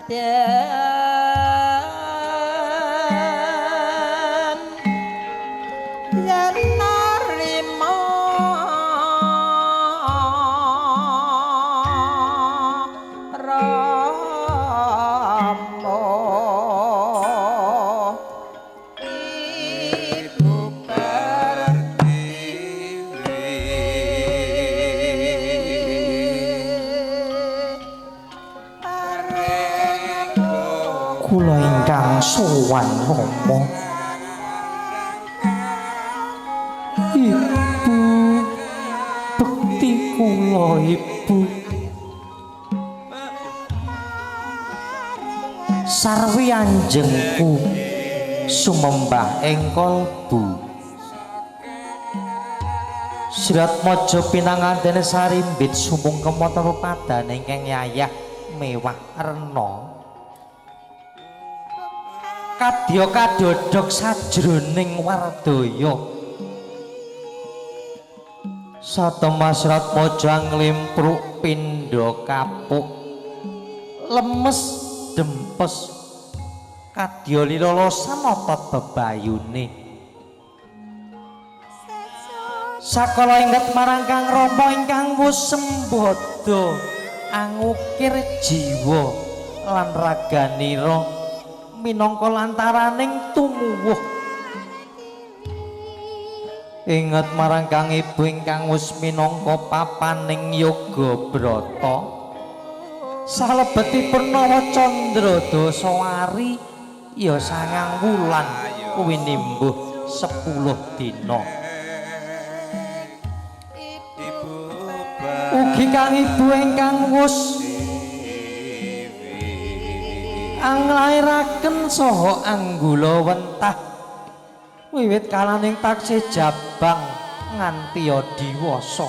Senadyan yen narima Rama Ibu Pertiwi Kula ingkang sowan Rama. Ibu, bekti kula Ibu. Sarwi anjengku sumembah ing kalbu. Siratmaja pinangantene sarimbit sumungkem wonten pepadane ingkang yayah mewah rena. Kadya kadodhok sajroning wardaya. Satemah Siratmaja nglimpruk pindha kapuk. Lemes dempes kadya lilolosan otot bebayune. Sakala inget marang Kang Rama ingkang wus sembada angukir jiwa lan raganira minangka lantaraning tumuwuh. Inget marang Kang Ibu ingkang wus minangka papaning yoga brata. Salebetipun Nawa Candra Dasawari ya sangang wulan kuwi nimbuh 10 dina. Ugi Kang Ibu ingkang wus anglairaken saha anggula wentah wiwit kalaning taksih jabang nganti diwasa.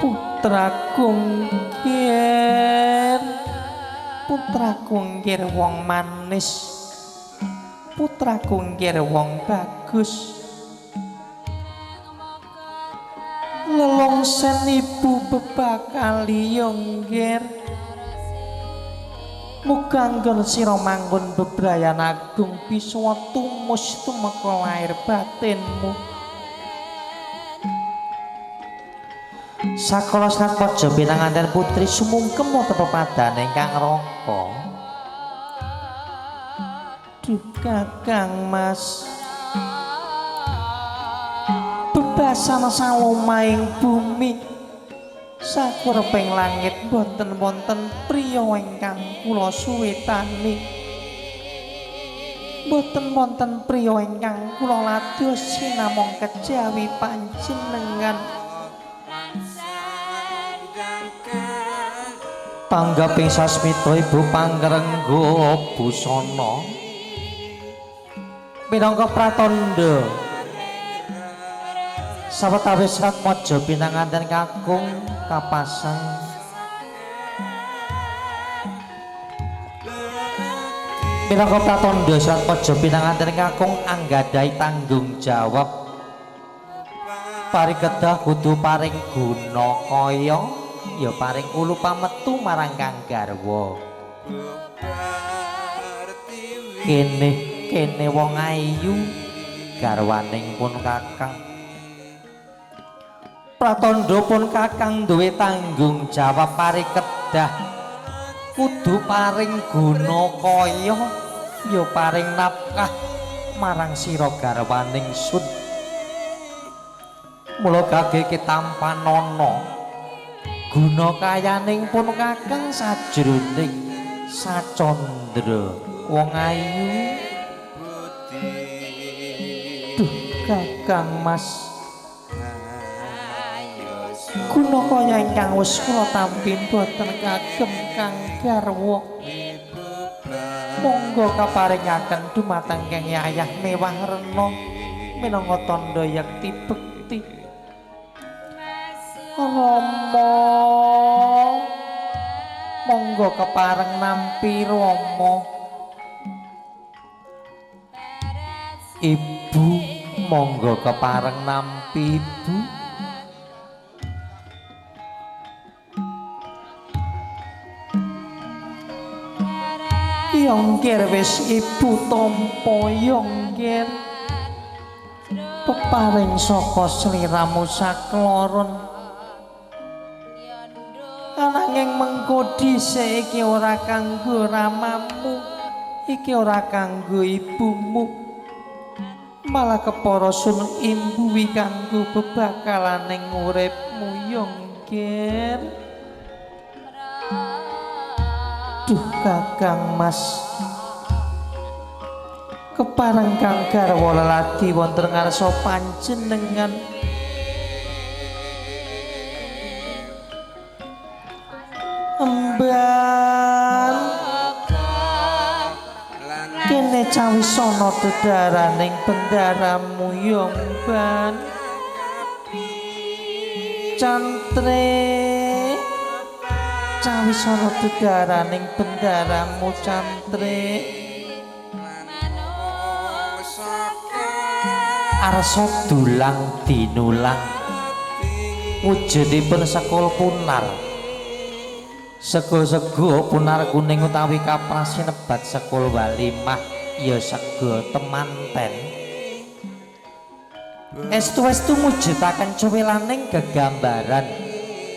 Putraku nggir, putraku nggir wong manis, putraku nggir wong bagus. Lelongsen ibu bebakali yo nggir, muga anggon sira manggon bebrayan agung bisa tumus tumeka lahir batinmu. Sakala Siratmaja pinanganten putri sumungkem wonten pepadane ingkang rangka. Duh Kakang Mas, bebasan salomahing bumi sakureping langit boten wonten priya ingkang kula suwitani. Boten wonten priya ingkang kula ladosi namung kejawi panjenengan. Tanggaping sasmita ibu pangrengga busana minangka pratandha sawetawis Siratmaja pinanganten kakung kapasang. Minangka pratandha Siratmaja pinanganten kakung anggadhahi tanggung jawab pari kedah kudu paring guna kaya ya paring ulu pametu marang kang garwa. Kene kene wong ayu garwaning pun kakang. Pratandha pun kakang duwe tanggung jawab pari kedah kudu paring guna kaya ya paring nafkah marang sira garwaning sun. Mula gage kitampanana guna kayaning pun kakang sajroning sacandra wong ayu. Duh Kakang Mas, guna kaya ingkang wis kula tampi boten kagem kang garwa. Monggo kaparingaken dumateng Kang Yayah mewah rena minangka tandha yekti bekti. Rama, monggo kepareng nampi Rama. Ibu monggo kepareng nampi Ibu. Yongger wis ibu tampa yongger peparing saka sliramu sakloron ananging mengko dhisik iki ora kanggo ramamu, iki ora kanggo ibumu, malah kepara sun imbuhi kanggo bebakalaning uripmu yongger. Duh Kakang Mas, kepareng kang garwa leladi wonten ngarsa panjenengan. Emban kene cawisana dedaraning bendaramu ya emban. Cantre cawisana dedaraning bendaramu cantre. Arsa dulang dinulang wujudipun sekul punar. Sego-sego punar kuning utawi kaprasinebat sekul walimah ya sego temanten. Estu-estu mujudaken cuwilaning gegambaran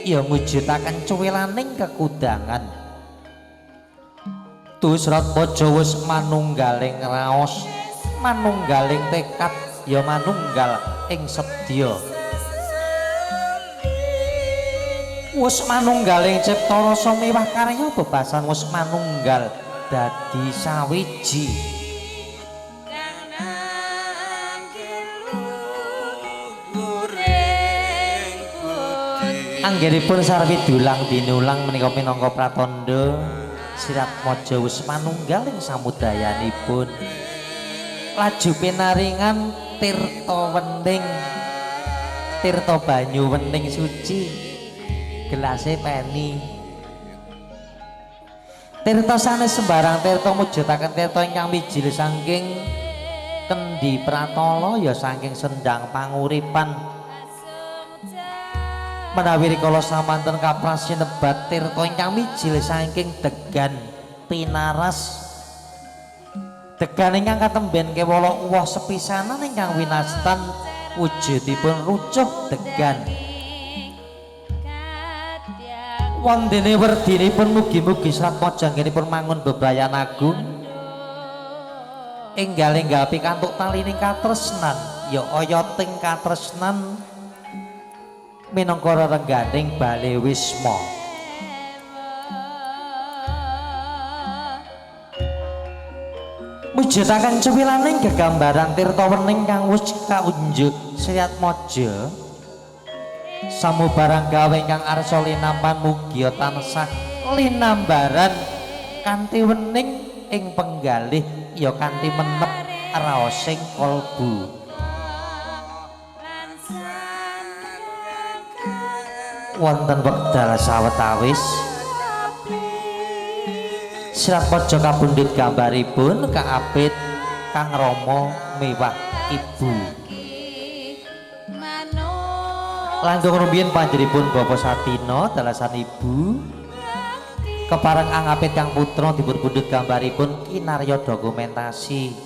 ya mujudaken cuwilaning kekudangan. Tusrat Praja wis manunggaling raos, manunggaling tekad ya manunggal ing sedya. Wis manunggaling cipta rasa miwah karya bebasan wis manunggal dadi sawiji. Anggenipun sarwi dulang dinulang menika minangka pratandha Siratmaja wis manunggal ing samudayanipun. Laju pinaringan tirta wening, tirta banyu wening suci, gelase peni. Tirta sanes sembarang tirta mujudaken tirta ingkang mijil saking kendi pratala ya saking sendang panguripan. Menawi rikala samanten kaprasinebat tirta ingkang mijil saking degan pinaras. Degan ingkang katemben kewala uwoh sepisanan ingkang winastan wujudipun rucuh degan. Wondene werdinipun mugi-mugi Serat anggenipun mangun bebrayan agung enggal-enggal pikantuk talining katresnan ya oyoting katresnan minangka rerengganing bale wisma. Mujudaken cuwilaning gegambaran tirta wening kang wis kaunjuk Siratmaja. Samubarang gawe ingkang arsa linampan mugia tansah linambaran kanthi wening ing penggalih ya kanthi menep raosing kalbu. Wonten wekdal sawetawis Siratmaja kapundhut gambaripun kaapit Kang Rama miwah ibu. Langkung rumiyin panjenenganipun Bapak Satino dalasan ibu kepareng angapit kang putra dipun pundhut gambaripun kinarya dokumentasi.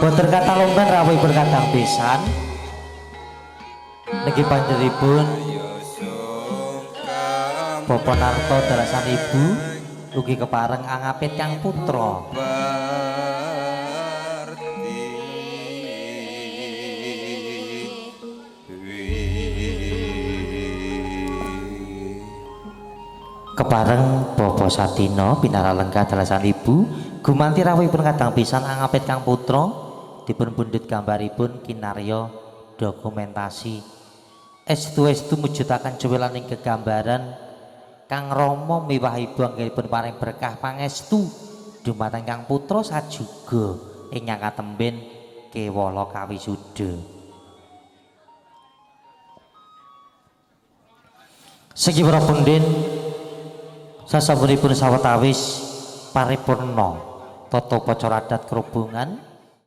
Boten kata lomban rawuhipun kadang pisan niki panjenenganipun Bapak Narto dalasan ibu ugi kepareng angapit kang putra. Kepareng Bapak Satino pinara lenggah dalasan ibu gumanti rawuhipun kadang pisan angapit kang putra dipun pundhut gambaripun kinarya dokumentasi. Estu-estu mujudaken cuwilaning gegambaran Kang Rama miwah ibu anggenipun paring berkah pangestu dumateng Kang Putra sajuga ingkang katemben kewala kawisuda. Segi para punden sasampunipun sawetawis paripurna tata upacara adat kerubungan